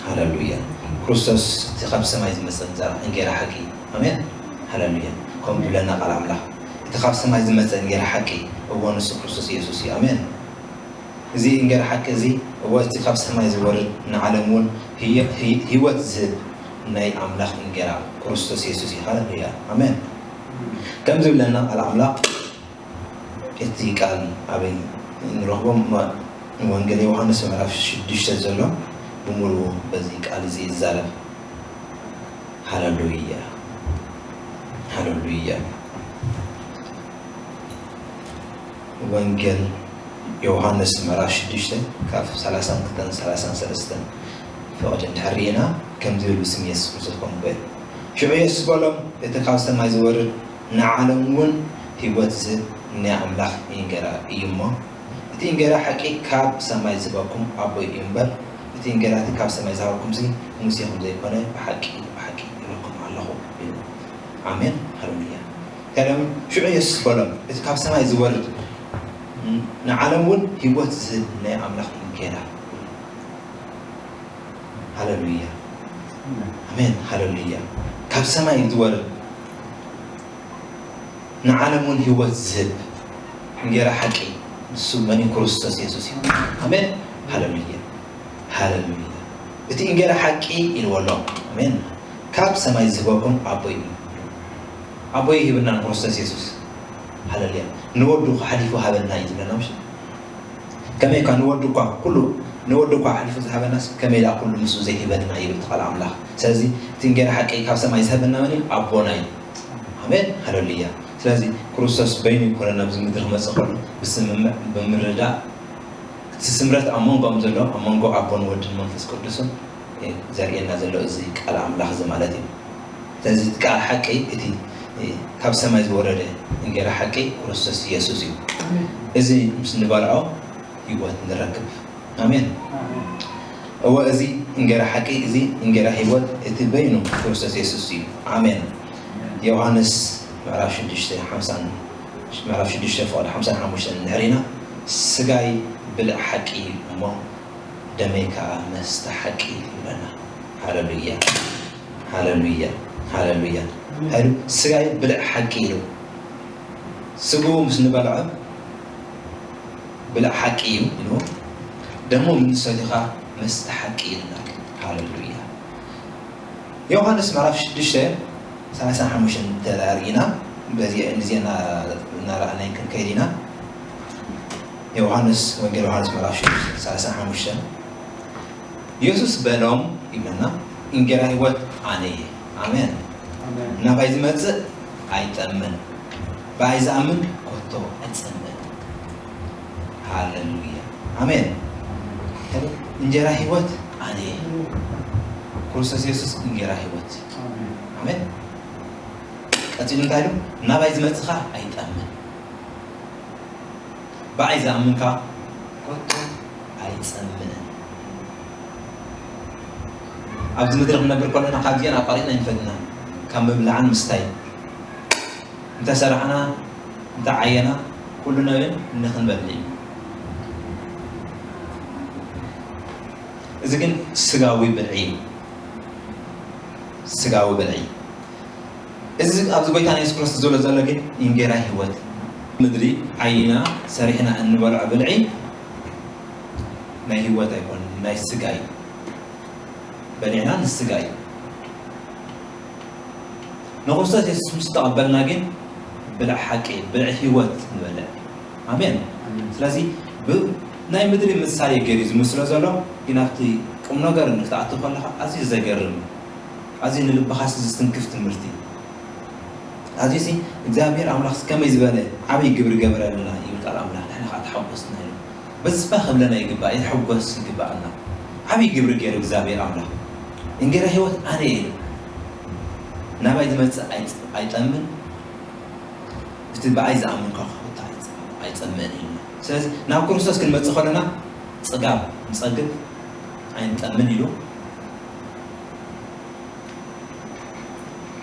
ሃለሉያ። ክርስቶስ እቲ ካብ ሰማይ ዝመጸ እንጀራ፣ እንጌራ ሓቂ። ኣሜን። ሃለሉያ። ከም ዝብለና ቃል ኣምላኽ፣ እቲ ካብ ሰማይ ዝመጸ እንጌራ ሓቂ፣ እዎ ንሱ ክርስቶስ ኢየሱስ እዩ። ኣሜን። እዚ እንጌራ ሓቂ እዚ፣ እዎ እቲ ካብ ሰማይ ዝወርድ ንዓለም እውን ህየ-፣ ህይ-፣ ህይወት ዝህብ ናይ ኣምላኽ እንጌራ ክርስቶስ ኢየሱስ እዩ። ሃለሉያ። ኣሜን። ከም ዝብለና ቃል ኣምላኽ፣ እቲ ቃል ኣበይ ንረኽቦ? ማ-፣ ወንጌል ዮሃንስ ምዕራፍ ሽዱሽተ ዘሎ ብምሉኡ በዚ ቃል እዚ ይዛረብ። ሃለሉያ፣ ሃለሉያ። ወንጌል ዮሃንስ ምዕራፍ ሽዱሽተ ካብ ሰላሳን ክልተን ሰላሳን ሰለስተን ፈቐድ እንድሕር ርኢና፣ ከምዚ ይብል ብስም የሱስ ክርስቶስ ከምኡ በል። ሽዑ የሱስ በሎም፣ እቲ ካብ ሰማይ ዝወርድ ንዓለም እውን ህይወት ዝህብ ናይ ኣምላኽ እንጌራ እዩ እሞ፣ እቲ እንጌራ ሓቂ ካብ ሰማይ ዝህበኩም ኣቦይ እዩ እምበር፣ እቲ እንጌራ እቲ ካብ ሰማይ ዝሃበኩምሲ ሙሴኹም ዘይኮነ፣ ብሓቂ፣ ብሓቂ ይብለኩም ኣለኹ ኢሉ። ኣሜን፣ ሃሌሉያ። ከደም ሽዑ የሱስ በሎም፣ እቲ ካብ ሰማይ ዝወርድ ንዓለም እውን ህይወት ዝህብ ናይ ኣምላኽ እንጌራ። ሃሌሉያ። ኣሜን፣ ሃሌሉያ። ካብ ሰማይ ዝወርድ ንዓለም እውን ህይወት ዝህብ እንጌራ ሓቂ ንሱ መን እዩ? ክርስቶስ የሱስ እዩ። ኣሜን፣ ሃሌሉያ፣ ሃሌሉያ። እቲ እንጌራ ሓቂ ኢልዎ ኣሎ። ኣሜን። ካብ ሰማይ ዝህበኩም ኣቦይ እዩ። ኣቦይ ይህብና ንክርስቶስ የሱስ። ሃሌሉያ። ንወዱ ሓሊፉ ሃበና እዩ ዝብለና ምሽ? ከመይ እኳ ንወዱ እኳ ኩሉ፣ ንወዱ እኳ ሓሊፉ ዝሃበናስ ከመይ ደኣ ኩሉ ምስኡ ዘይህበና ይብል እቲ ቃል ኣምላኽ። ስለዚ እቲ እንጌራ ሓቂ ካብ ሰማይ ዝሃበና መን እዩ? ኣቦና እዩ። ኣሜን፣ ሃሌሉያ። ስለዚ ክርስቶስ በይኑ ይኮነን ኣብዚ ምድሪ ክመጽእ ከሎ ብስምምዕ፣ ብምርዳእ፣ እቲ ስምረት ኣብ መንጎኦም ዘሎ፣ ኣብ መንጎ ኣቦን ወድን መንፈስ ቅዱስን፣ እ፣ ዘርእየና ዘሎ እዚ ቃል ኣምላኽ እዚ ማለት እዩ። ስለዚ እቲ ቃል ሓቂ፣ እቲ፣ እ፣ ካብ ሰማይ ዝወረደ እንጌራ ሓቂ ክርስቶስ ኢየሱስ እዩ። ኣሜን። እዚ ምስ ንበልዖ ህይወት ንረክብ። ኣሜን። ኣሜን። እወ፣ እዚ እንጌራ ሓቂ፣ እዚ እንጌራ ህይወት፣ እቲ በይኑ ክርስቶስ የሱስ እዩ። ኣሜን። ዮሃንስ ምዕራፍ ሽዱሽተ ሓምሳን፣ ምዕራፍ ሽዱሽተ ፍቕዲ ሓምሳን ሓሙሽተን እንድሕር ኢና፣ "ስጋይ ብልዕ ሓቂ እሞ፣ ደመይ ከኣ መስተ ሓቂ" ይብለና። ሃሌሉያ፣ ሃሌሉያ፣ ሃሌሉያ። እንታይ ኢሉ? "ስጋይ ብልዕ ሓቂ" ኢሉ። ስግኡ ምስ ንበልዖ፣ ብልዕ ሓቂ እዩ ኢሉ፣ ደሙ ምስ ሰቲኻ መስተ ሓቂ ኢልና። ሃሌሉያ። ዮሃንስ ምዕራፍ ሽዱሽተ ሰላሳን ሓሙሽተን እንተሪእና፣ በዚ፣ እዚ እና-፣ እናረኣናይ ክንከይድ ኢና። ዮሃንስ፣ ወንጌል ዮሃንስ ምዕራፍ ሽዱሽተ ሰላሳን ሓሙሽተን፣ የሱስ በሎም ይብለና፣ "እንጌራ ህይወት ኣነ እየ። ኣሜን። ኣሜን። ናባይ ዝመጽእ ኣይጠምን፣ ብኣይ ዝኣምን ኮቶ ኣይጸምእን።" ሃሌሉያ። ኣሜን። እንጌራ ህይወት ኣነ እየ። ክርስቶስ የሱስ እንጌራ ህይወት። ኣሜን። ኣሜን። ቀጺሉ እንታይ ኢሉ? "ናባይ ዝመጽእ ኸኣ ኣይጠምን፣ ብኣይ ዝኣምን ከኣ ኮቶ ኣይጸምእን።" ኣብዚ ምድሪ ክንነብር ከለና ካብዚአን ኣቋሪጽና ኣይንፈልጥና። ካብ ምብላዕን ምስታይ፣ እንተ ሰራሕና፣ እንተ ዓየና፣ ኩሉ ነብን ንኽንበልዕ እዩ። እዚ ግን ስጋዊ ብልዒ እዩ። ስጋዊ ብልዒ። እዚ ኣብዚ ጎይታና የሱስ ክርስቶስ ዝብሎ ዘሎ ግን እንጌራ ህይወት። ምድሪ ዓይና ሰሪሕና እንበልዖ ብልዒ ናይ ህይወት ኣይኮነን፣ ናይ ስጋ እዩ። በሊዕና ንስጋ እዩ። ንክርስቶስ የሱስ ምስ ተቐበልና ግን ብልዒ ሓቂ፣ ብልዒ ህይወት ንበልዕ። ኣሜን። ኣሜን። ስለዚ ብ-፣ ናይ ምድሪ ምሳሌ ገይሩ ዝምስሎ ዘሎ፣ ግን ኣብቲ ቁም ነገር ክትኣቱ ከለኻ ኣዝዩ ዘገርም፣ ኣዝዩ ንልብኻስ ዝትንክፍ ትምህርቲ። ኣዝዩሲ እግዚኣብሔር ኣምላኽስ ከመይ ዝበለ ዓብዪ ግብሪ ገበረልና ይብል ቃል ኣምላኽ። ንሕና ከዓ ተሓጎስና ኢሉ። በዚ ስባ ክብለና ይግባእ፣ ይሕጎስ ይግባኣና። ዓብዪ ግብሪ ገይሩ እግዚኣብሔር ኣምላኽ። እንጌራ ህይወት ኣነ እየ ኢሉ። ናባይ ዝመጽእ ኣይጽ-፣ ኣይጠምን፣ እቲ ብኣይ ዝኣምን ከኣ ክኹታ ኣይጽ-፣ ኣይጸምእን ኢሉና። ስለዚ ናብ ክርስቶስ ክንመጽእ ከለና ጽጋብ ንጸግብ ኣይንጠምን ኢሉ።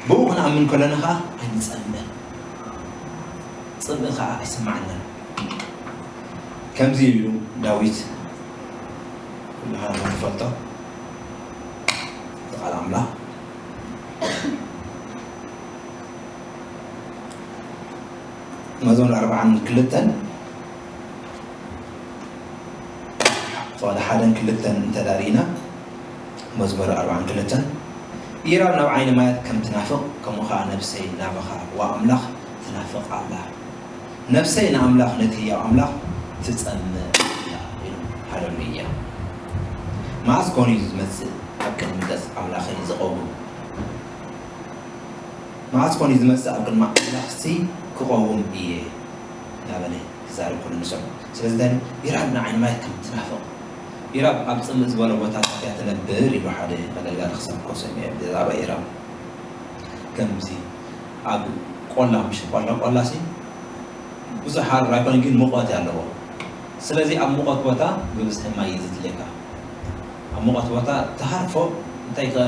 ብኡ ክንኣምን ከለና ኸኣ ኣይንጸምእን፣ ጽምኢ ኸኣ ኣይስምዓናን። ከምዚ ኢሉ ዳዊት፣ ኩልና ንፈልጦ፣ ቃል ኣምላኽ መዝሙር ኣርባዓን ክልተን ፍቕዲ ሓደን ክልተን እንተዳርኢና፣ መዝሙር ኣርባዓን ክልተን፣ ኢራብ ናብ ዓይኒ ማያት ከም ትናፍቕ፣ ከምኡ ኸዓ ነብሰይ ናባኻ ወኣምላኽ ትናፍቕ ኣላ። ነብሰይ ንኣምላኽ ነቲ ህያው ኣምላኽ ትጸምእ እያ ኢሉ። ሃለሉያ። መዓስ ኮን እዩ ዝመጽእ ኣብ ቅድሚ ገጽ ኣምላኸይ ዝቐውም? መዓስ ኮን እዩ ዝመጽእ ኣብ ቅድሚ ኣምላኽሲ ክቐውም እየ? እናበለ ክዛረብ ከሎ ንሰምዖ። ስለዚ እንታይ ኢሉ? ኢራብ ንዓይኒ ማይ ከም ትናፍቕ፣ ኢራብ ኣብ ጽምእ ዝበለ ቦታ እያ ትነብር ኢሉ ሓደ ኣገልጋሊ ክሰብኮ ሰሚዐ ብዛዕባ ኢራብ። ከምዚ ኣብ ቆላ፣ ምሽ ቆላ፣ ቆላሲ ብዙሕ ሃሩር ኣይኮነን፣ ግን ሙቐት ኣለዎ። ስለዚ ኣብ ሙቐት ቦታ ብብዝሒ ማይ እዩ ዘድልየካ። ኣብ ሙቐት ቦታ ትሃርፎ፣ እንታይ ከ-፣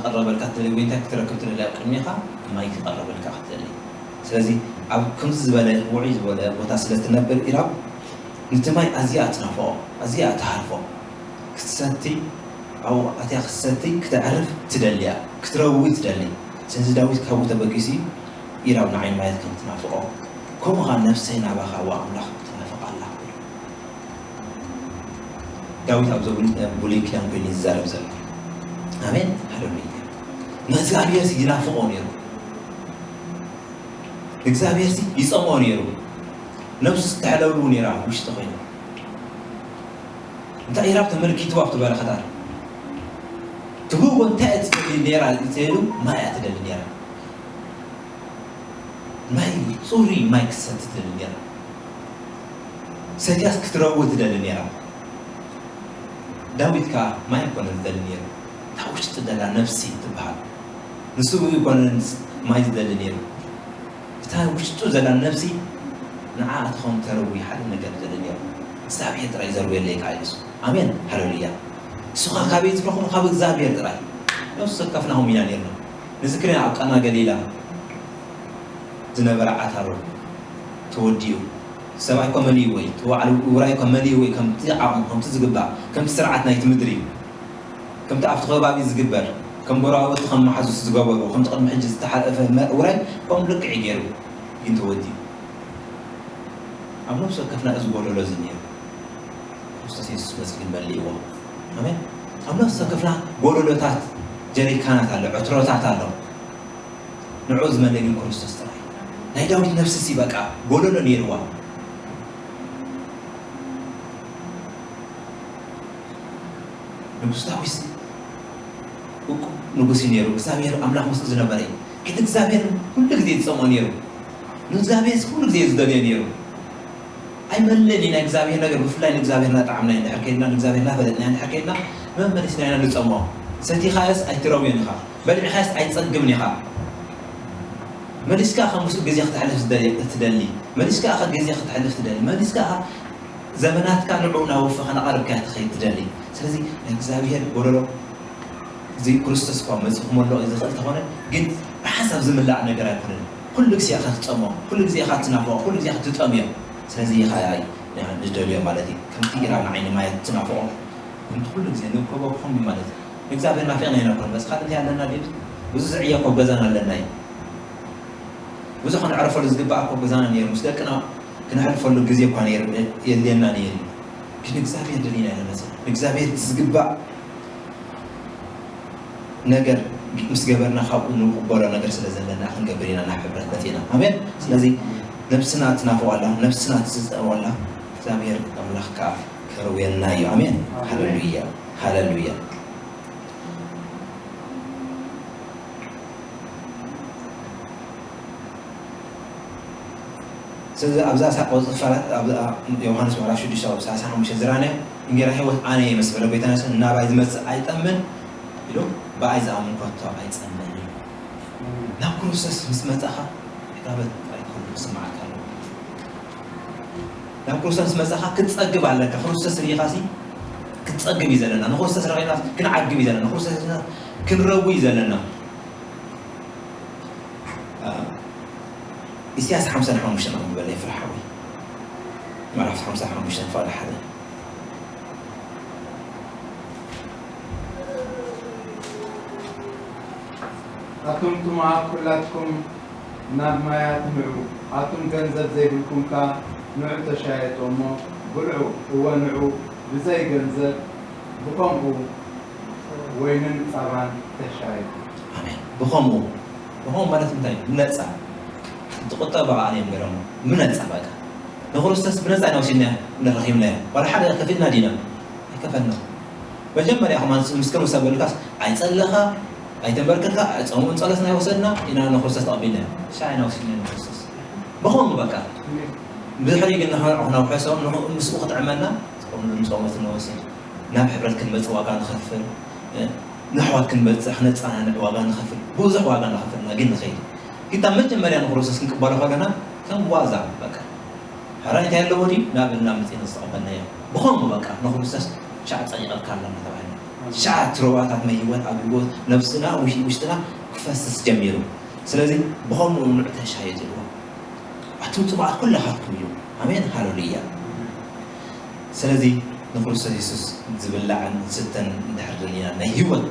ክቐረበልካ ትደሊ ወይ እንታይ ክትረክብ ትደሊ ኣብ ቅድሜኻ ማይ ክቐረበልካ ክትደሊ። ስለዚ ኣብ ከምዚ ዝበለ ውዑይ ዝበለ ቦታ ስለ ትነብር ኢራብ፣ ነቲ ማይ ኣዝያ ትናፍቖ፣ ኣዝያ ትሃርፎ። ክትሰቲ፣ ኣብኡ ኣትያ ክትሰቲ፣ ክተዕርፍ ትደሊ እያ፣ ክትረዊ ትደሊ። ስለዚ ዳዊት ካብኡ ተበጊሱ እዩ፣ ኢራብ ንዓይ ማየት ከም ትናፍቖ፣ ከምኡ ኸዓ ነፍሰይ ናባኻ፣ ዋ ኣምላኽ፣ ትናፍቕ ኣላ። ዳዊት ኣብ ዘብሉ-፣ ብሉይ ኪዳን ኮይኑ እዩ ዝዛረብ ዘሎ። ኣሜን፣ ሃሌሉያ። ንእግዚኣብሔር ይናፍቖ ነይሩ። ንእግዚኣብሔር ይጸምኦ ነይሩ። ነብሱ ተሕለብልቡ ነይራ ኣብ ውሽጢ ኮይኑ። እንታይ ኢራብ ተመልኪትዋ ኣብቲ በረኸታት? ትብልዎ እንታይ እያ ትደሊ ነይራ? እንተኢሉ ማይ እያ ትደሊ ነይራ። ማይ፣ ጽሩይ ማይ ክትሰቲ ትደሊ ነይራ። ሰትያስ ክትረዊ ትደሊ ነይራ። ዳዊት ከኣ ማይ ኣይኮነን ዝደሊ ነይሩ። እታ ውሽጢ ዘላ ነፍሲ ትበሃል። ንሱ ኣይኮነን ማይ ዝደሊ ነይሩ። እታ ውሽጡ ዘላ ነፍሲ ንዓኣ ትኸውን ተረዊ ሓደ ነገር ዝደሊ ነይሩ። እግዚኣብሔር ጥራይ ዘርውየለይ ከኣ ኢሉ እሱ። ኣሜን። ሃሌሉያ። ንሱ ኸኣ ካበይ ትረኽቦ? ካብ እግዚኣብሔር ጥራይ። ነፍሱ ከፍናሆም ኢና ነይርና። ንዝክር ኢና ኣብ ቃና ገሊላ ዝነበረ ዓታሮ ተወዲኡ። ሰብኣይ እኮ መሊኡ ወይ፣ እቲ ባዕሉ ውራይ እኮ መሊኡ ወይ፣ ከምቲ ዓቕሙ፣ ከምቲ ዝግባእ፣ ከምቲ ስርዓት ናይቲ ምድሪ፣ ከምቲ ኣብቲ ከባቢ ዝግበር፣ ከም ጎረባብቲ፣ ከም መሓዙት ዝገበርዎ፣ ከምቲ ቅድሚ ሕጂ ዝተሓለፈ መ-፣ ውራይ፣ ከምኡ ልክዕ እዩ ገይሩ፣ ግን ተወዲኡ። ኣብ ነፍሲ ወከፍና እዚ ጎደሎ እዚ እኒኦ። ክርስቶስ የሱስ መጺኡ ግን መሊእዎ። ኣሜን። ኣብ ነፍሲ ወከፍና ጎደሎታት፣ ጀሪካናት ኣሎ፣ ዕትሮታት ኣሎ። ንዑ ዝመልእ ግን ክርስቶስ ጥራይ። ናይ ዳዊት ነፍሲ ሲ በቃ ጎደሎ ነይርዋ። ንጉስ ዳዊት ሲ ውቁብ ንጉስ እዩ ነይሩ። እግዚኣብሔር ኣምላኽ ምስኡ ዝነበረ እዩ። ግን እግዚኣብሔር ኩሉ ግዜ ዝጸምኦ ነይሩ። ንእግዚኣብሔር ኩሉ ግዜ እዩ ዝደልዮ ነይሩ። ኣይመልእን እዩ ናይ እግዚኣብሔር ነገር፣ ብፍላይ ንእግዚኣብሔር እናጠዓምና እንድሕር ከይድና፣ ንእግዚኣብሔር እናፈለጥና እንድሕር ከይድና፣ መመሊስና ኢና ንጸምኦ። ሰቲኻዮስ ኣይትረውዮን ኢኻ፣ በሊዕኻዮስ ኣይትጸግብን ኢኻ። መሊስካ ካብ ምስኡ ግዜ ክተሕልፍ ዝደሊ-፣ ትደሊ፣ መሊስካ ኢኻ ግዜ ክተሕልፍ ትደሊ፣ መሊስካ ኢኻ ዘመናትካ ንዕኡ እናወፈኻ እናቐረብካ ትኸይድ ትደሊ። ስለዚ ናይ እግዚኣብሔር ጎደሎ እዚ ክርስቶስ እኳ መጺኡ ክመልኦ እዩ ዝኽእል እንተኾነ፣ ግን ብሓንሳብ ዝምላእ ነገር ኣይኮነን። ኩሉ ግዜ ኢኻ ትጸምኦ፣ ኩሉ ግዜ ኢኻ ትናፍቖ፣ ኩሉ ግዜ ኢኻ ትጠምዮ። ስለዚ ኢኻ ንደልዮ ማለት እዩ። ከምቲ ኢራብ ንዓይኒ ማይ ትናፍቖ፣ ከምቲ ኩሉ ግዜ ንእከቦ ክኾን እዩ ማለት እዩ። ንእግዚኣብሔር ናፊቕና ኢና እኮ ንበጽሕ። ካልእ እንታይ ኣለና ድዩ? ብዙሕ ዝዕየኮ ገዛና ኣለና እዩ። ብዙሕ ክንዕረፈሉ ዝግባእ እኮ ገዛና ነይሩ። ምስ ደቅና ክነሕልፈሉ ግዜ እኳ ነይሩ፣ የድልየና ነይሩ። ግን እግዚኣብሔር ደሊና ኢና ንመጽእ። ንእግዚኣብሔር እቲ ዝግባእ ነገር ምስ ገበርና ካብኡ ንቕበሎ ነገር ስለ ዘለና ክንገብር ኢና ናብ ሕብረት መጺእና። ኣሜን። ስለዚ ነብስና ትናፍቆ ኣላ፣ ነብስና ትዝጸቦ ኣላ። እግዚኣብሔር ኣምላኽ ከኣ ከርውየና እዩ። ኣሜን። ሃሌሉያ። ሃሌሉያ። ስለዚ ኣብዛ ሳ-፣ ቆጽሊ ፋላት፣ ኣብ ዮሃንስ ምዕራፍ ሽዱሽተ ኣብ ሰላሳ ሓሙሽተ ዝረኣናዮ፣ "እንጌራ ህይወት ኣነ እየ" ምስ በለ ጎይታ የሱስ፣ "ናባይ ዝመጽእ ኣይጠምን" ኢሉ፣ "ብኣይ ዝኣምን ከቶ ኣይጸምእን" እዩ። ናብ ክርስቶስ ምስ መጻኻ፣ ዕጋበት ጥራይ ክህሉ ክስምዓካ ኣለዎ። ናብ ክርስቶስ ምስ መጻኻ ክትጸግብ ኣለካ። ክርስቶስ ርኢኻሲ ክትጸግብ እዩ ዘለና። ንክርስቶስ ረኺብና ክንዓግብ እዩ ዘለና። ንክርስቶስ ረኺብና ክንረዊ እዩ ዘለና። አ፣ ኢሳያስ ሓምሳን ሓሙሽተን ኣንብበለይ ፍረ ሓወይ። ምዕራፍ ሓምሳ ሓሙሽተ ፍቕዲ ሓደ። ኣቱም ጥሙዓት ኩላትኩም ናብ ማያት ንዑ፣ ኣቱም ገንዘብ ዘይብልኩም ከኣ ንዑ ተሻየጡ እሞ ብልዑ፣ እወ ንዑ ብዘይ ገንዘብ ብኸምኡ ወይንን ጸባን ተሻየጡ። ኣሜን። ብኸምኡ ብኸምኡ ማለት እንታይ? ብነጻ እቲ ቁጠባ ኣልዮም ገይሮሞ ብነጻ በቃ ንክርስቶስ ብነጻ ኢና ወሲድናዮ እንዳ ረኺብናዮ ዋላ ሓደ ከፊልና ዲና ኣይከፈልና። መጀመርያ ከማን ምስ ከም ሰብ በልካስ ኣይጸለኻ ኣይተንበርከልካ ጾምን ጸሎትና ይወሰድና ኢና ንክርስቶስ ተቐቢልናዮ። ሻ ኢና ወሲድናዮ ንክርስቶስ ብኸምኡ በቃ ብድሕሪ ግን ንኸነውሐሶም ምስኡ ክጥዕመና ጾምን ጾሞት ንወስድ ናብ ሕብረት ክንመጽእ ዋጋ ንኸፍል፣ ንኣሕዋት ክንበጽሕ ክነጸናንዕ ዋጋ ንኸፍል፣ ብዙሕ ዋጋ እናኸፈልና ግን ንኸይድ። ግንታ መጀመርያ ንክርስቶስ ክንቅበሎ ከለና ከም ዋዛ በቃ ሕራይ እንታይ ኣለዎ ድዩ ናብ እና መጽእና ዝተቐበልናዮ ብኸምኡ በቃ ንክርስቶስ ሻዕ ጸዲቐልካ ኣለና ተባሂልና ሻዕ እቲ ሩባታት ናይ ህይወት ኣብ ህይወት ነብስና ውሽ- ውሽጥና ክፈስስ ጀሚሩ። ስለዚ ብኸምኡ ንዑ ተሻየጡ ኢልዎ። ኣቱም ጽቡቓት ኩላኻትኩም እዩ። ኣሜን ሃሌሉያ። ስለዚ ንክርስቶስ የሱስ ዝብላዕን ዝስተን እንድሕር ደሊና ናይ ህይወት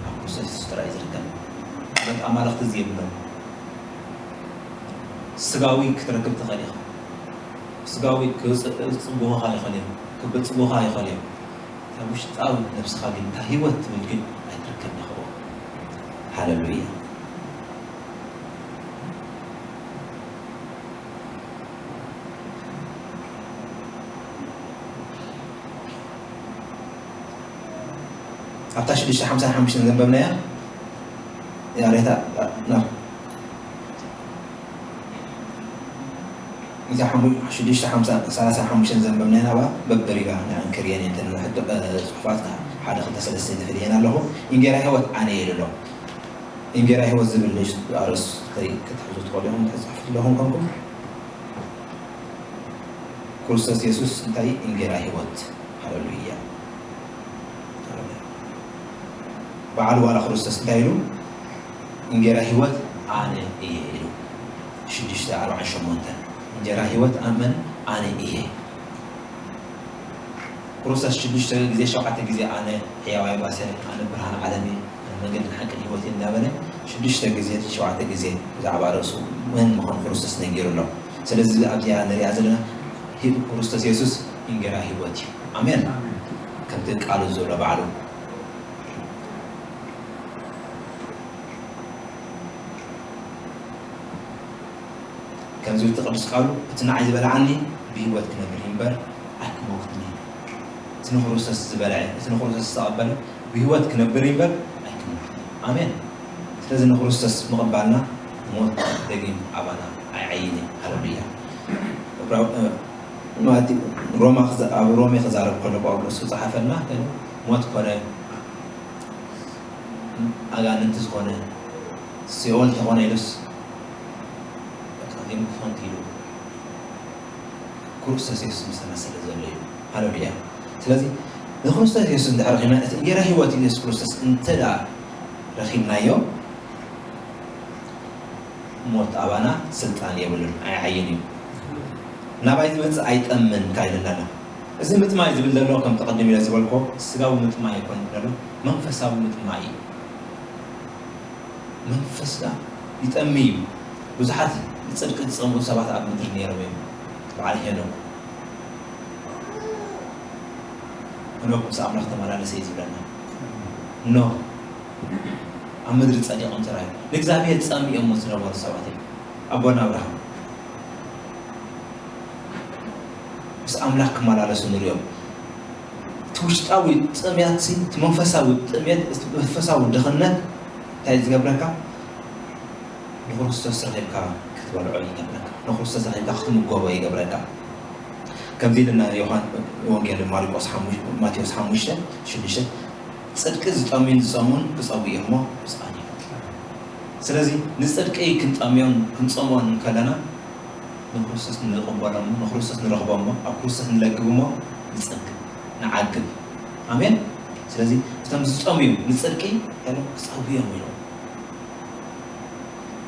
ኣብ ክርስቶስ የሱስ ጥራይ ዝርከብ። በቃ ኣማልኽቲ እዚ የብሎም። ስጋዊ ክትረክብ ትኽእል ኢኻ። ስጋዊ ክጽብቑኻ ይኽእል እዮም፣ ክብጽቡኻ ይኽእል እዮም። እታ ውሽጣዊ ነብስኻ ግን እታ ህይወት ትብል ግን ኣይትርከብን ኢኻ። ሃሌሉያ። ኣብታ ሽዱሽተ ሓምሳ ሓሙሽተ ዘንበብናያ ያሬታ ናብ እዛ ሓሙ- ሽዱሽተ ሓምሳ ሰላሳ ሓሙሽተ ዘንበብናያ ናባ በብሪጋ ንዕንክር እየን እንተ ንሕቶ እ፣ ጽሑፋት ሓደ ክልተ ሰለስተ ዝብል እየን ኣለኹ። እንጌራ ህይወት ኣነ እየ ኢሉ ኣሎ። እንጌራ ህይወት ዝብል ንእሽቶ ኣርእስቲ ክትሕዙ ትኽእሉ ኢኹም። ተጻሕፉ ኣለኹም ኮንኩም ክርስቶስ የሱስ እንታይ እንጌራ ህይወት ሃሌሉያ። በዓል ዋላ ክርስቶስ እንታይ ኢሉ? እንጌራ ህይወት ኣነ እየ ኢሉ። ሽዱሽተ ኣርባዓን ሸሞንተን እንጀራ ህይወት ኣመን ኣነ እየ። ክርስቶስ ሽዱሽተ ግዜ ሸውዓተ ግዜ ኣነ ሕያዋይ ባሰ፣ ኣነ ብርሃን ዓለም እየ፣ ኣነ መንገድን ሓቅን ህይወት እየ እንዳበለ ሽዱሽተ ግዜ ሸውዓተ ግዜ ብዛዕባ ርእሱ መን ምዃኑ ክርስቶስ ነጊሩ ኣሎ። ስለዚ ኣብዚኣ ንሪኣ ዘለና ሂ- ክርስቶስ የሱስ እንጌራ ህይወት እዩ። ኣሜን። ከምቲ ቃሉ ዘሎ ባዕሉ ከምዚ እቲ ቅዱስ ቃሉ እቲ ንዓይ ዝበልዓኒ ብህይወት ክነብር እዩ እምበር ኣይክመውትን እዩ። እቲ ንክርስቶስ ዝበልዐ እቲ ንክርስቶስ ዝተቐበለ ብህይወት ክነብር እዩ እምበር ኣይክመውትን እዩ። ኣሜን። ስለዚ ንክርስቶስ ምቕባልና ሞት ደጊም ኣባና ኣይዓይን እዩ። ሃሌሉያ። ዕብራው- እ፣ ማቲ- ሮማ ክዛ- ኣብ ሮሜ ክዛረብ ከሎ ጳውሎስ ዝፀሓፈልና ሞት ኮነ ኣጋንንቲ ዝኾነ ሲኦል ተኾነ ኢሉስ በቃ ግን ክኾን ኢሉ ክርስቶስ የሱስ ምሳና ስለ ዘሎ እዩ። ሃሌሉያ። ስለዚ ንክርስቶስ የሱስ እንድሕር ረኺብና እቲ እንጌራ ህይወት የሱስ ክርስቶስ እንተ ደኣ ረኺብናዮ ሞት ኣባና ስልጣን የብሉን፣ ኣይዓይን እዩ። ናባይ ዝመጽእ ኣይጠምን ካይልና ኣሎ። እዚ ምጥማይ ዝብል ዘሎ ከም ተቐድም ኢለ ዝበልኮ ስጋዊ ምጥማይ ኣይኮን ዘሎ፣ መንፈሳዊ ምጥማይ እዩ። መንፈስና ይጠሚ እዩ። ብዙሓት ንጽድቂ ዝጸምኡ ሰባት ኣብ ምድሪ ነይሮም እዮም። በዓል ሄኖክ ኖህ ምስ ኣምላኽ ተመላለሰ እዩ ዝብለና። ኖህ ኣብ ምድሪ ጸዲቖም ተራእዩ። ንእግዚኣብሔር ጸሚኦሞ ዝነበሩ ሰባት እዮም። ኣቦና ኣብርሃም ምስ ኣምላኽ ክመላለሱ ንሪኦም። እቲ ውሽጣዊ ጥምያት፣ እቲ መንፈሳዊ ጥምየት፣ እቲ መንፈሳዊ ድኽነት እንታይ ዝገብረካ? ንክርስቶስ ረኺብካ ክትበልዖ ይገብረካ። ንክርስቶስ ረኺብካ ክትምገቦ ይገብረካ። ከምዚ ኢልና ዮሃን ወንጌል ማርቆስ ሓሙሽ- ማቴዎስ ሓሙሽተ ሽዱሽተ ጽድቂ ዝጠምዩን ዝጸሙን ክጸውዩ እሞ ብፁዓን እዮም። ስለዚ ንጽድቂ ክንጠምዮን ክንጸምኦን እንከለና ንክርስቶስ ንቕበሎ እሞ ንክርስቶስ ንረኽቦ እሞ ኣብ ክርስቶስ ንለግብ እሞ ንጸግብ ንዓግብ። ኣሜን። ስለዚ እቶም ዝጸምዩ ንጽድቂ እንታይ ኢሎም ክጸውዮም ኢሎም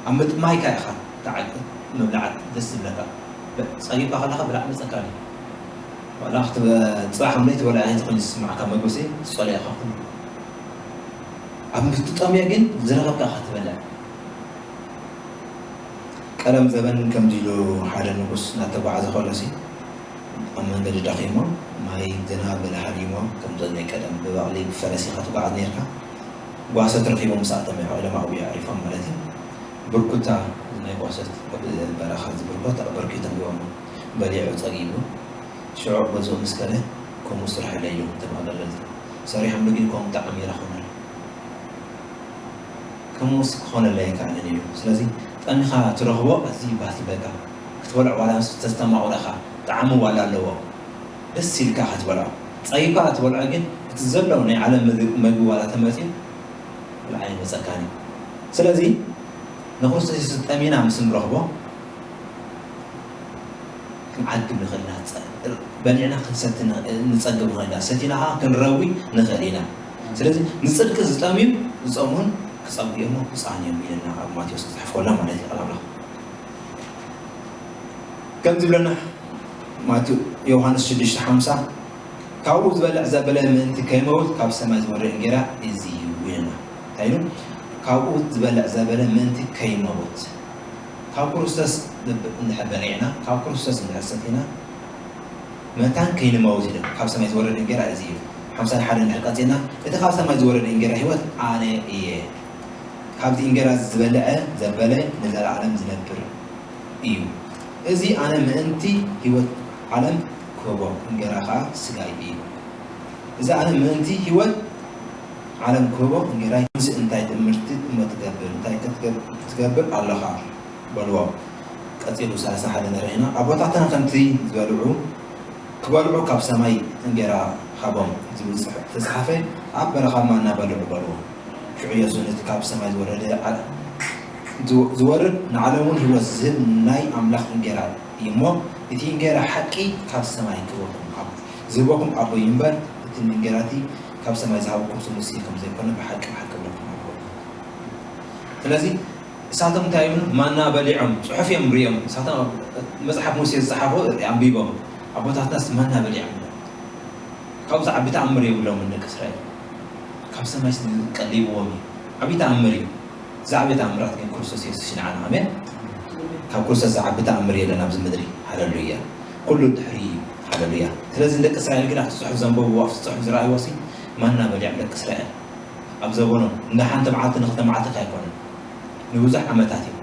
ኣብ ምጥማይካ ኢኻ ተዓቂ ምብላዕ ደስ ዝብለካ። ጸጊብካ ከለኻ ብላዕ መጸካ ድዩ? ዋላ ክትበ- ጽባሕ ከም ለይቲ ወላ ኣይትኾን ዝስማዕካ መግብሲ ትጸልኦ ኢኻ ኩሉ። ኣብ ምትጠምዮ ግን ዝረኸብካ ኢኻ ትበልዕ። ቀደም ዘበን ከምዚ ኢሉ ሓደ ንጉስ እናተጓዓዘ ከሎሲ ኣብ መንገዲ ደኺሞም፣ ማይ ዝናብ ገለ ሃዲሞም፣ ከምዞም ናይ ቀደም ብበቕሊ ብፈረስ ኢኻ ትጓዓዝ ነርካ። ጓሶት ረኺቦም ምስ ኣተሙ ኣዕቒሎም ኣዕብዮ ኣዕሪፎም ማለት እዩ። ብርኩታ ናይ ጓሶት ኣብ በረኻ ዝብርኮት ኣበርኪቶም ሂቦሞ። በሊዑ ጸጊቡ ሽዑ ገዝኡ ምስ ከደ ከምኡ ስርሐለይ ኢሉ እቶም ኣገልገልቲ ሰሪሖምሉ ግን ከምኡ ጣዕሚ ይረኽቡን ከምኡስ ክኾነለይ ኣይከኣልን እዩ። ስለዚ ጠሚኻ ትረኽቦ ኣዝዩ ባህ ዝብለካ ክትበልዖ ዋላ ምስ ተስተማቕረኻ ጣዕሚ ዋላ ኣለዎ። ደስ ኢልካ ክትበልዖ ጸይፋ ክትበልዖ ግን እቲ ዘሎ ናይ ዓለም ምግቢ ዋላ ተመፅዩ ብልዓ ይመፀካን እዩ። ስለዚ ንክርስቶስ የሱስ ጠሚና ምስ ንረኽቦ ክንዓግብ ንኽእል ኢና። በሊዕና ክንሰቲ ንጸግብ ንኽእል ኢና። ሰቲና ከዓ ክንረዊ ንኽእል ኢና። ስለዚ ንፅድቂ ዝጠምዩ ዝፀምኡን ክፀግቡ እዮም ብፁዓን እዮም ኢልና ኣብ ማቴዎስ ክፅሕፍ ከሎ ማለት እዩ ቃል ኣምላኽ። ከምዚ ይብለና ማቴዎ ዮሃንስ ሽዱሽተ ሓምሳ ካብኡ ዝበልዕ ዘበለ ምእንቲ ከይመውት ካብ ሰማይ ዝወርድ እንጌራ እዚ እዩ ይብለና። እንታይ ኢሉ? ካብኡ ዝበልዕ ዘበለ ምእንቲ ከይመውት ካብ ክርስቶስ እንድሕር በሊዕና ካብ ክርስቶስ እንድሕር ሰቲና መታን ከይንመውት ኢሉ ካብ ሰማይ ዝወረደ እንጌራ እዚ እዩ። ሓምሳ ሓደ እንድሕር ቀፂልና እቲ ካብ ሰማይ ዝወረደ እንጌራ ህይወት ኣነ እየ። ካብዚ እንጌራ ዝበልዐ ዘበለ ንዘለኣለም ዝነብር እዩ። እዚ ኣነ ምእንቲ ህይወት ዓለም ክህቦ እንጌራ ኸዓ ስጋይ እዩ። እዚ ኣነ ምእንቲ ህይወት ዓለም ክህቦ እንጌራ ምስ እንታይ ትእምርቲ እሞ ትገብር እንታይ ክትገብር ኣለኻ በልዎ። ቀጺሉ ሰላሳ ሓደ ንርኢ ኢና ኣቦታትና ከምቲ ዝበልዑ ክበልዑ ካብ ሰማይ እንጌራ ሃቦም ዝብል ዝተጻሓፈ ኣብ በረኻ ማና በልዑ በልዎ። ሽዑ የሱስ ነቲ ካብ ሰማይ ዝወረደ ዝወርድ ንዓለምውን ህይወት ዝህብ ናይ ኣምላኽ እንጌራ እዩ እሞ እቲ እንጌራ ሓቂ ካብ ሰማይ ክህበኩም ዝህበኩም ኣቦይ እምበር እቲ እንጌራ እቲ ካብ ሰማይ ዝሃበኩም ስሙሲ ከም ዘይኮነ ብሓቂ ብሓቂ እብለኩም ኣለኹ። ስለዚ እሳቶም እንታይ ይብሉ ማና በሊዖም ጽሑፍ እዮም ሪኦም እሳቶም መጽሓፍ ሙሴ ዝጸሓፎ ኣንቢቦም ኣቦታትናስ ማና በሊዖም ካብኡ ዝዓቢ ተኣምር የብሎምን ደቂ እስራኤል። ካብ ሰማይ ቀሊብዎም እዩ። ዓብዪ ተኣምር እዩ። ዝዓቢ ተኣምራት ግን ክርስቶስ የሱስ እዩ ንዓና። ኣሜን። ካብ ክርስቶስ ዝዓቢ ተኣምር የለን ኣብዚ ምድሪ። ሃለሉያ። ኩሉ ድሕሪ እዩ። ሃለሉያ። ስለዚ ንደቂ እስራኤል ግን ኣብቲ ጽሑፍ ዘንበብዎ ኣብቲ ጽሑፍ ዝረኣይዎ ሲ ማና በሊዖም ደቂ እስራኤል ኣብ ዘበኖም እንዳ ሓንቲ መዓልቲ ንክልተ መዓልቲ ኣይኮነን። ንብዙሕ ዓመታት እዩ።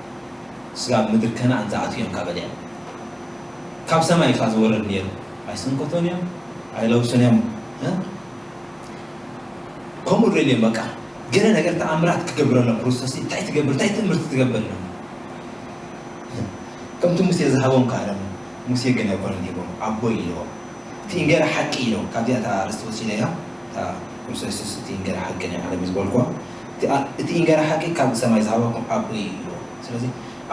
ስጋብ ምድሪ ከነኣን ዝኣትዉ እዮም ካብ በሊዖም። ካብ ሰማይ እዩ ዝወርድ ነይሩ። ኣይስንከቶን እዮም ኣይለብሱን እዮም። ከምኡ ደልዮም በቃ ገለ ነገር ተኣምራት ክገብረሎም ክርስቶስ እንታይ ትገብር እንታይ ትእምርቲ ትገብረሎም ከምቲ ሙሴ ዝሃቦም ከኣሎም ሙሴ ግን ኣይኮነን ሂቦም ኣቦይ ኢልዎም እቲ እንጌራ ሓቂ ኢሎም ካብዚኣ እታ ኣርእስቲ ወሲደ እያ እታ ክርስቶስ የሱስ እቲ እንጌራ ሓቂ ናይ ዓለም እዩ ዝበልኩዋ እቲ እንጌራ ሓቂ ካብ ሰማይ ዝሃበኩም ኣቦይ ኢልዎም ስለዚ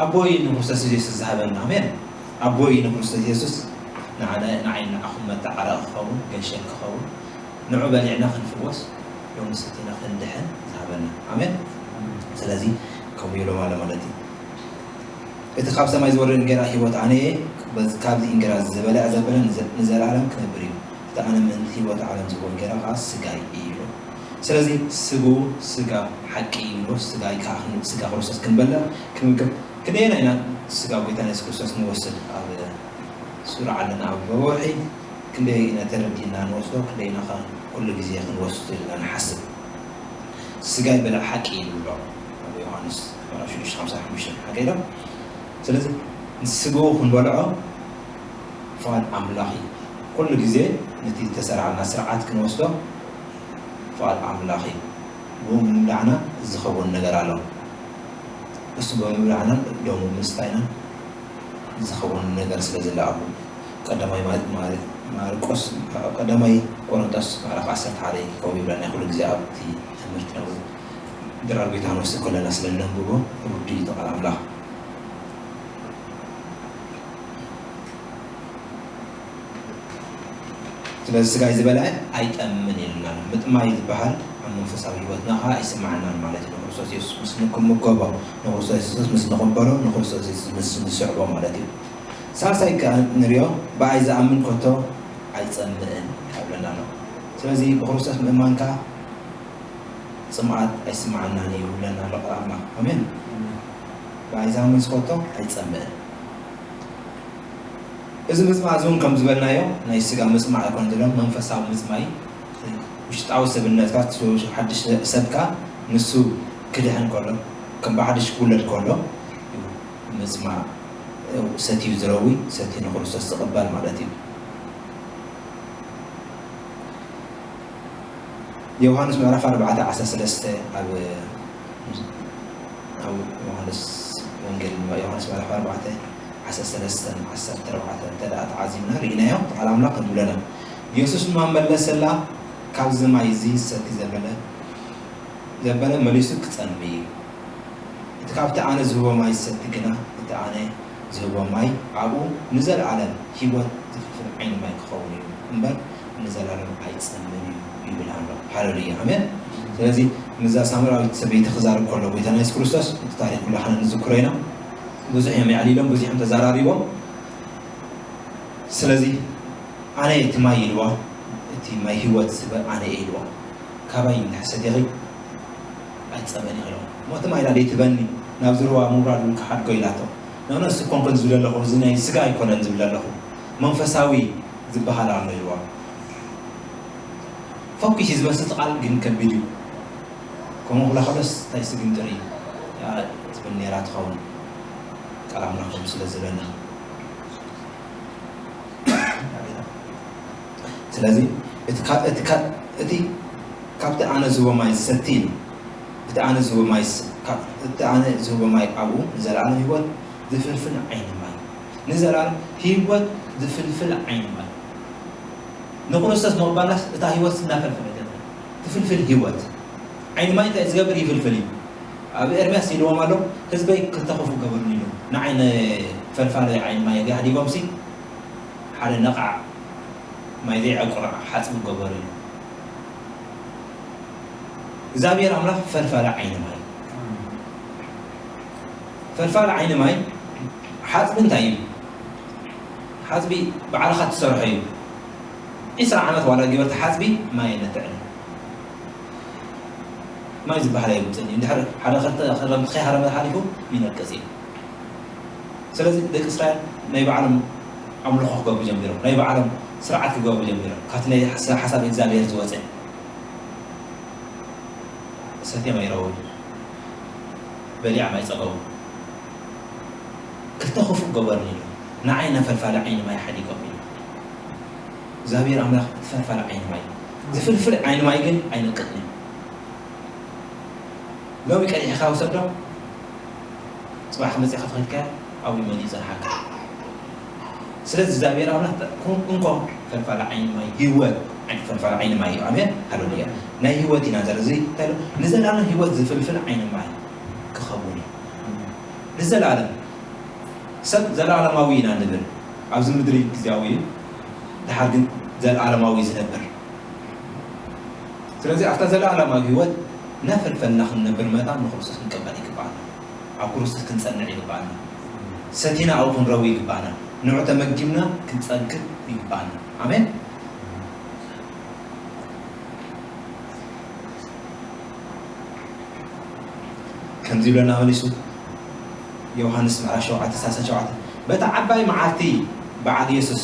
ኣቦይ ንክርስቶስ የሱስ ዝሃበና ኣሜን ኣቦይ ንክርስቶስ የሱስ ንዓይ ንዓኹም መተዓረቂ ክኸውን ገንሸል ክኸውን ንዑ በሊዕና ክንፍወስ ሎሚ ሰቲና ክንድሕን ዝሃበና ኣሜን ስለዚ ከምኡ ኢሎም ኣሎ ማለት እዩ እቲ ካብ ሰማይ ዝወረደ እንጌራ ህይወት ኣነ እየ ካብዚ እንጌራ ዝበልዕ ዘበለ ንዘለኣለም ክነብር እዩ እቲ ኣነ ምእንቲ ህይወት ዓለም ዝህቦ እንጌራ ከዓ ስጋይ እዩ ኢሉ ስለዚ ስግኡ ስጋ ሓቂ እዩ ስጋ ስጋ ክርስቶስ ክንበልዕ ክንምገብ ክንደየና ኢና ስጋ ጎይታ የሱስ ክርስቶስ ንወስድ ኣብ ሱር ዓለና ኣብ ወርሒ ክንደይ ኢና ተረዲእና ንወስዶ ክንደይ ኢና ከ ኩሉ ግዜ ክንወስዶ ኢልና ንሓስብ ስጋይ በልዕ ሓቂ እዩ ዝብሎ ኣብ ዮሃንስ ምዕራፍ ሽዱሽተ ሓምሳ ሓሙሽተ ሓቂ ኢሎም ስለዚ ንስግኡ ክንበልዖ ፍቓድ ኣምላኽ እዩ ኩሉ ግዜ ነቲ ዝተሰርዓልና ስርዓት ክንወስዶ ፍቓድ ኣምላኽ እዩ ብኡ ምብላዕና ዝኸውን ነገር ኣሎ እሱ ብምብላዕና ደሙ ምስታይና ዝኸውን ነገር ስለ ዘለኣኹ ቀዳማይ ማርቆስ ቀዳማይ ቆሮንቶስ ምዕራፍ ዓሰርተ ሓደ ከምኡ ይብለና ኩሉ ግዜ ኣብቲ ትምህርቲ ነው ድራር ቤታ ንወስድ ከለና ስለ ነንብቦ ርዱ እዩ ቃል ኣምላኽ ስለዚ ስጋይ ዝበልዐ ኣይጠምን ኢሉና ምጥማይ ዝበሃል ኣብ መንፈሳዊ ህይወትና ከዓ ኣይስማዓናን ማለት እዩ ንክርስቶስ የሱስ ምስ ንክምገቦ ንክርስቶስ የሱስ ምስ ንቕበሎ ንክርስቶስ የሱስ ምስ ንስዕቦ ማለት እዩ ሳልሳይ ከዓ ንሪኦ ብኣይ ዝኣምን ከቶ ኣይፀምእን ይብለና ኣሎ ስለዚ ብክርስቶስ ምእማንካ ጽምኣት ኣይስምዓናን እዩ ይብለና ኣሎ ቃል ኣምላኽ። ኣሜን። ብኣይ ዝኣምን ዝፈቶ ኣይጸምእን። እዚ ምጽማእ እዚ እውን ከም ዝበልናዮ ናይ ስጋ ምጽማእ ኣይኮን ዘሎ፣ መንፈሳዊ ምጽማይ፣ ውሽጣዊ ሰብነትካ፣ ሓድሽ ሰብካ ንሱ ክድሕን ከሎ፣ ከም ብሓድሽ ክውለድ ከሎ እዩ ምጽማእ። ሰትዩ ዝረዊ፣ ሰትዩ ንክርስቶስ ዝቕበል ማለት እዩ። ዮሃንስ ምዕራፍ ኣርባዕተ ዓሰርተ ሰለስተ ኣብ ኣብ ዮሃንስ ወንጌል ዮሃንስ ምዕራፍ ኣርባዕተ ዓሰርተ ሰለስተ ዓሰርተ ኣርባዕተ እንተ ደኣ ተዓዚብና ርኢናዮ፣ ቃል ኣምላኽ ከም ዝብለና፣ ኢየሱስ ድማ መለሰላ፣ ካብዚ ማይ እዚ ዝሰቲ ዘበለ ዘበለ መሊሱ ክጸሚ እዩ። እቲ ካብቲ ኣነ ዝህቦ ማይ ዝሰቲ ግና፣ እቲ ኣነ ዝህቦ ማይ ኣብኡ ንዘለኣለም ህይወት ዝፍልፍል ዓይኒ ማይ ክኸውን እዩ እምበር፣ ንዘለኣለም ኣይጸምን እዩ ይብል ኣሎ። ሃሌሉያ፣ ኣሜን። ስለዚ ምስዛ ሳምራዊት ሰበይቲ ክዛረብ ከሎ ጎይታና የሱስ ክርስቶስ፣ እቲ ታሪክ ኩላህና ንዝክሮ ኢና። ብዙሕ እዮም የዕሊሎም፣ ብዙሕ እዮም ተዘራሪቦም። ስለዚ ኣነ እቲ ማይ ኢልዋ፣ እቲ ማይ ህይወት ዝህበ ኣነ እየ ኢልዋ። ካባይ እንድሕር ሰቲኺ ኣይትጸመኒ ኢልዋ። እሞ እቲ ማይ ኢላ ደይትበኒ ናብዚ ሩባ ምውራድ እውን ክሓድጎ ኢላቶ። ንእነሱ ኮንኮን ዝብል ኣለኹ፣ እዚ ናይ ስጋ ኣይኮነን ዝብል ኣለኹ። መንፈሳዊ ዝበሃል ኣሎ ኢልዋ። ፈኲስ እዩ ዝመስል እቲ ቃል፣ ግን ከቢድ እዩ። ከምኡ ክላ ከሎስ እንታይ ስግንጥር እዩ? ያ ትብል ነይራ ትኸውን። ቃል ኣምላኽ ከምኡ ስለ ዝብለና። ስለዚ እቲ ካ-፣ እቲ ካ-፣ እቲ ካብቲ ኣነ ዝህቦ ማይ ዝሰቲ ኢሉ፣ እቲ ኣነ ዝህቦ ማይ ስ-፣ ካብ-፣ እቲ ኣነ ዝህቦ ማይ ኣብኡ ንዘለኣለም ህይወት ዝፍልፍል ዓይኒ ማይ፣ ንዘለኣለም ህይወት ዝፍልፍል ዓይኒ ማይ። ንክርስቶስ ምቕባልናስ እታ ህይወት እናፈልፈለት እያ። ትፍልፍል ህይወት። ዓይኒ ማይ እንታይ ዝገብር? ይፍልፍል እዩ። ኣብ ኤርምያስ ኢልዎም ኣሎ፣ ህዝበይ ክልተ ክፉእ ገበሩኒ ኢሉ። ንዓይ ንፈልፋለ ዓይኒ ማይ ኣሕዲጎምሲ ሓደ ነቓዕ ማይ ዘይዕቁር ሓጽቢ ገበሩ ኢሉ። እግዚኣብሔር ኣምላኽ ፈልፋለ ዓይኒ ማይ። ፈልፋለ ዓይኒ ማይ ሓጽቢ እንታይ እዩ? ሓጽቢ ባዕልኻ ትሰርሖ እዩ። ዒስራ ዓመት ዋላ ግበርቲ ሓጽቢ ማይ የነትዕን። ማይ ዝበሃል ኣይውፅእን እዩ። እንድሕር ሓደ ክልተ ክረምቲ ከይሃረመ ሓሊፉ ይነቅፅ እዩ። ስለዚ ደቂ እስራኤል ናይ ባዕሎም ኣምልኾ ክገብሩ ጀሚሮም፣ ናይ ባዕሎም ስርዓት ክገብሩ ጀሚሮም። ካብቲ ናይ ሓሳብ እግዚኣብሔር ዝወፀ ሰትዮም ኣይረወዩ፣ በሊዖም ኣይፀገቡ። ክልተ ክፉእ ገበሩኒ ኢሉ፣ ንዓይ ናብ ፈልፋሊ ዓይኒ ማይ ሓዲጎም ኢሉ። እግዚኣብሔር ኣምላኽ እቲ ፈልፋሊ ዓይኒ ማይ፣ ዝፍልፍል ዓይኒ ማይ ግን ኣይነቅጥን እዩ። ሎሚ ቀዲሕካ ውሰዶ፣ ጽባሕ መጺኻ ተኸድካ ኣብኡ ይመልእ ይጸንሓካ። ስለዚ እግዚኣብሔር ኣምላኽ እንኮ ፈልፋሊ ዓይኒ ማይ፣ ህይወት ዓይኒ ፈልፋሊ ዓይኒ ማይ እዩ። ኣሜን፣ ሃሌሉያ። ናይ ህይወት ኢና ዘርኢ፣ እዚ እንታይ ኢሉ? ንዘለኣለም ህይወት ዝፍልፍል ዓይኒ ማይ ክኸውን እዩ። ንዘለኣለም። ሰብ ዘለኣለማዊ ኢና ንብል። ኣብዚ ምድሪ ግዝያዊ እዩ፣ ድሓር ግን ዘለኣለማዊ ዝነብር። ስለዚ ኣብታ ዘለኣለማዊ ህይወት እናፈልፈልና ክንነብር መታን ንክርስቶስ ክንቅበል ይግባኣና። ኣብ ክርስቶስ ክንጸንዕ ይግባኣና። ሰቲና ኣብኡ ክንረዊ ይግባኣና። ንዑ ተመጊብና ክንጸግብ ይግባኣና። ኣሜን። ከምዚ ይብለና መሊሱ ዮሃንስ ምዕራፍ ሸውዓተ ሰላሳ ሸውዓተ፣ በታ ዓባይ መዓልቲ በዓል የሱስ፣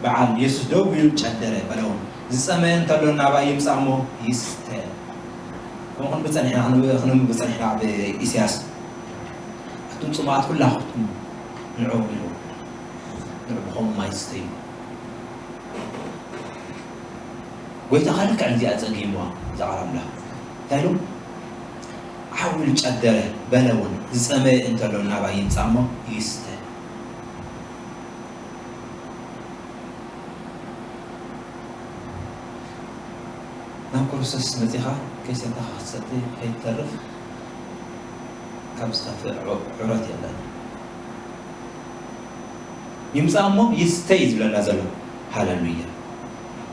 በዓል የሱስ ደው ኢሉ ጨደረ፣ በለውን፣ ዝጸመየ እንተሎ ናባይ ይምጻእ እሞ ይስተ። ከምኡ ክንብል ጸኒሕና፣ ክንብ-፣ ክንንብብ ጸኒሕና ኣብ ኢሳያስ። ኣቱም ጽሙኣት ኩላኹም ንዑ ኢሉ፣ ንዑ ብኸምኡ ማይ ስተዩ። ጎይታ ከ ልክዕ እዚኣ ጸጊምዋ እዛ ቃል ኣምላኽ። እንታይ ኢሉ? ዓው ኢሉ ጨደረ፣ በለ እውን፣ ዝጸመየ እንተሎ ናባይ ይምጻእ እሞ ይስተ። ናብ ክርስቶስ መጺኻ ከይሰተኻ ክትሰቲ ከይትተርፍ ካብ ዝኸፍእ ዑ-፣ ዑረት የለን። ይምጻእ እሞ ይስተ እዩ ዝብለና ዘሎ። ሃሌሉያ።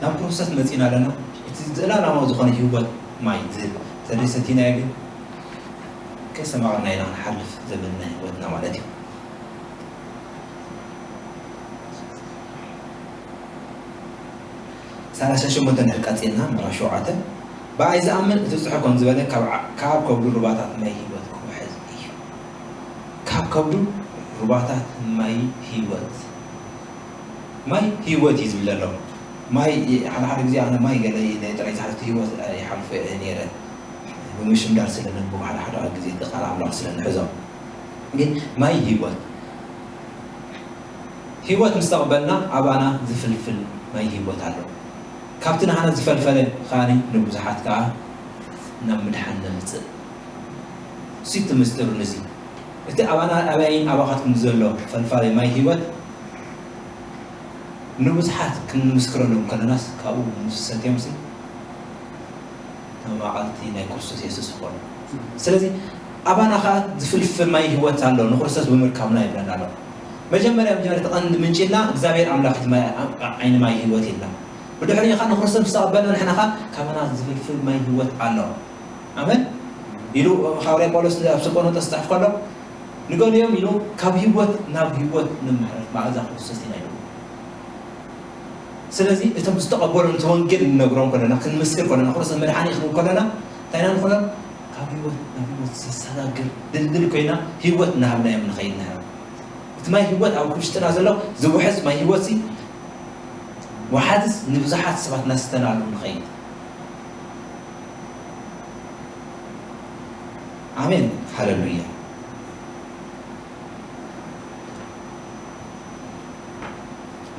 ናብ ክርስቶስ መጺና ኣለና። እቲ ዘላለማዊ ዝኾነ ህይወት ማይ ዝህብ እንተዘይሰቲናዮ ግን ከይሰማዕናዮ ኢና ክንሓልፍ ዘመንና ህይወትና ማለት እዩ። ሰላሳ ሸሞንተ እንድሕር ቀጺልና ምዕራፍ ሸውዓተ ብኣይ ዝኣምን እቲ ጽሑፍ ከም ዝበለ ካብ ዓ- ካብ ከብዱ ሩባታት ማይ ህይወት ክውሕዝ እዩ። ካብ ከብዱ ሩባታት ማይ ህይወት ማይ ህይወት እዩ ዝብል ዘሎ። ማይ ሓደ ሓደ ግዜ ኣነ ማይ ገለ ኢለ ጥራይ ዝሓልፍ ህይወት ይሓልፎ እየ ነይረ። ብምሽምዳር ስለ ነንብቦ ሓደ ሓደ ግዜ እቲ ቃል ኣምላኽ ስለ ንሕዞም። ግን ማይ ህይወት ህይወት ምስ ተቐበልና ኣባና ዝፍልፍል ማይ ህይወት ኣሎ። ካብቲ ንሓና ዝፈልፈለ ከኣ ንብዙሓት ከኣ ናብ ምድሓን ነምጽእ። እሱ እቲ ምስጢር ንዚ እቲ ኣባና ኣበይን ኣባኻትኩም ዘሎ ፈልፋሊ ማይ ህይወት ንብዙሓት ክንምስክረሎም ከለናስ ካብኡ ምስ ሰትዮምሲ ተማቐልቲ ናይ ክርስቶስ የሱስ ይኾኑ። ስለዚ ኣባና ኸዓ ዝፍልፍል ማይ ህይወት ኣሎ ንክርስቶስ ብምርካብና ይብለና ኣሎ። መጀመርያ መጀመርያ ተቐንዲ ምንጭ ኢልና እግዚኣብሔር ኣምላኽ እቲ ማይ- ዓይኒ ማይ ህይወት ኢልና ብድሕሪኡ ኸዓ ንክርስቶስ ምስ ተቐበልና ንሕና ኸዓ ካባና ዝፍልፍል ማይ ህይወት ኣሎ። ኣሜን። ኢሉ ሃዋርያ ጳውሎስ ኣብ ቆሮንቶስ ዝፅሕፍ ከሎ ንገሊኦም ኢሉ ካብ ህይወት ናብ ህይወት ንምሕረት መኣዛ ክርስቶስ ኢና ኢሉ። ስለዚ እቶም ዝተቐበሉ ነቲ ወንጌል ንነግሮም ከለና ክንምስክር ከለና ክርስቶስ መድሓኒ ክንብል ከለና እንታይ ኢና ንኾኖም? ካብ ህይወት ናብ ህይወት ዘሰጋግር ድልድል ኮይና ህይወት እናሃብናዮም ንኸይድ ንሕና እቲ ማይ ህይወት ኣብ ውሽጥና ዘሎ ዝውሕዝ ማይ ህይወት ሲ ወሓዝስ ንብዙሓት ሰባት እናስተናሉ ንኸይድ ኣሜን ሃለሉያ።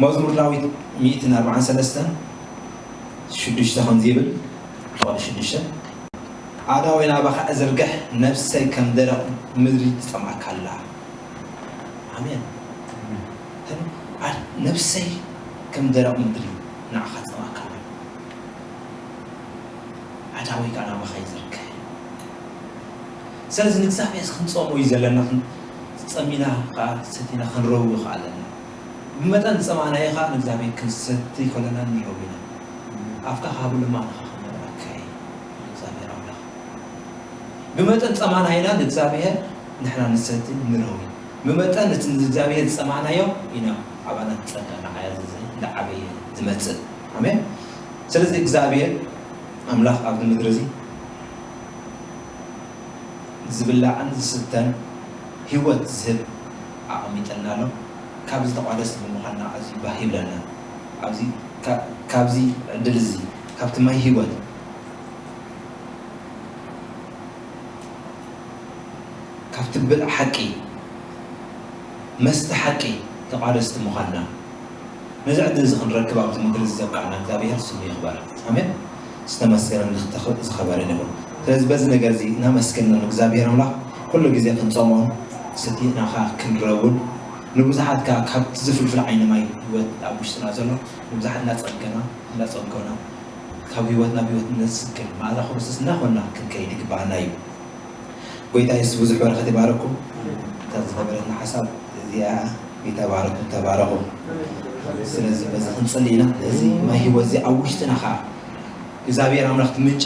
መዝሙር ዳዊት ሚእትን ኣርባዓን ሰለስተን ሽዱሽተ ከምዚ ይብል። ቁጽሪ ሽዱሽተ ኣእዳወይ ናባኻ እዝርግሕ፣ ነፍሰይ ከም ደረቕ ምድሪ ትጸምኣካ ኣላ። ኣሜን። ነፍሰይ ከም ደረቕ ምድሪ ንዓኻ ትጸምኣካ ኣላ። ኣእዳወይ ከዓ ናባኻ ይዝርግሕ። ስለዚ ንእግዚኣብሔር ክንጸሞ እዩ ዘለና። ጸሚና ከዓ ሰቲና ክንረዊ ከዓ ኣለና። ብመጠን ዝጸማእናዮ ከዓ ንእግዚኣብሔር ክንሰቲ ከለና ንረዊ ኢና። ኣፍካ ካብ ልማንኻ ክመልኣካ እዩ እግዚኣብሔር ኣምላኽ። ብመጠን ጸማእናይና ንእግዚኣብሔር ንሕና ንሰቲ ንረዊ። ብመጠን እቲ ንእግዚኣብሔር ዝጸማእናዮ ኢና ኣባና ጸጋ እናዓያዘዘ እንዳዓበየ ዝመጽእ። ኣሜን። ስለዚ እግዚኣብሔር ኣምላኽ ኣብዚ ምድሪ እዚ ዝብላዕን ዝስተን ህይወት ዝህብ ኣቐሚጠልና ኣሎ። ካብዚ ተቋደስቲ ብምዃንና ኣዝዩ ባህ ይብለና። ኣብዚ ካ- ካብዚ ዕድል እዚ ካብቲ ማይ ህይወት ካብቲ ብልዕ ሓቂ መስተ ሓቂ ተቋደስቲ ምዃንና ነዚ ዕድል እዚ ክንረክብ ኣብዚ ምድሪ እዚ ዘብቃዕና እግዚኣብሔር ስሙ ይኽበር። ኣሜን። ዝተመስገነን ዝኸበረን ይኹን። ስለዚ በዚ ነገር እዚ እናመስገንና ንእግዚኣብሔር ኣምላኽ ኩሉ ግዜ ክንጾሞን ሰቲናኻ ክንረውን ንብዙሓት ከኣ ካብቲ ዝፍልፍል ዓይኒ ማይ ህይወት ኣብ ውሽጥና ዘሎ ንብዙሓት እናጸገና እናጸገና ካብ ህይወት ናብ ህይወት ነስክል መኣዛ ክርስቶስ እናኾንና ክንከይድ ይግባኣና እዩ። ጎይታ የሱስ ብዙሕ በረኸት ይባረኩም። እታ ዝነበረትና ሓሳብ እዚኣ ጎይታ ባረኩም ተባረኹ። ስለዚ በዚ ክንጽሊ ኢና። እዚ ማይ ህይወት እዚ ኣብ ውሽጥና ከዓ እግዚኣብሔር ኣምላኽ እቲ ምንጪ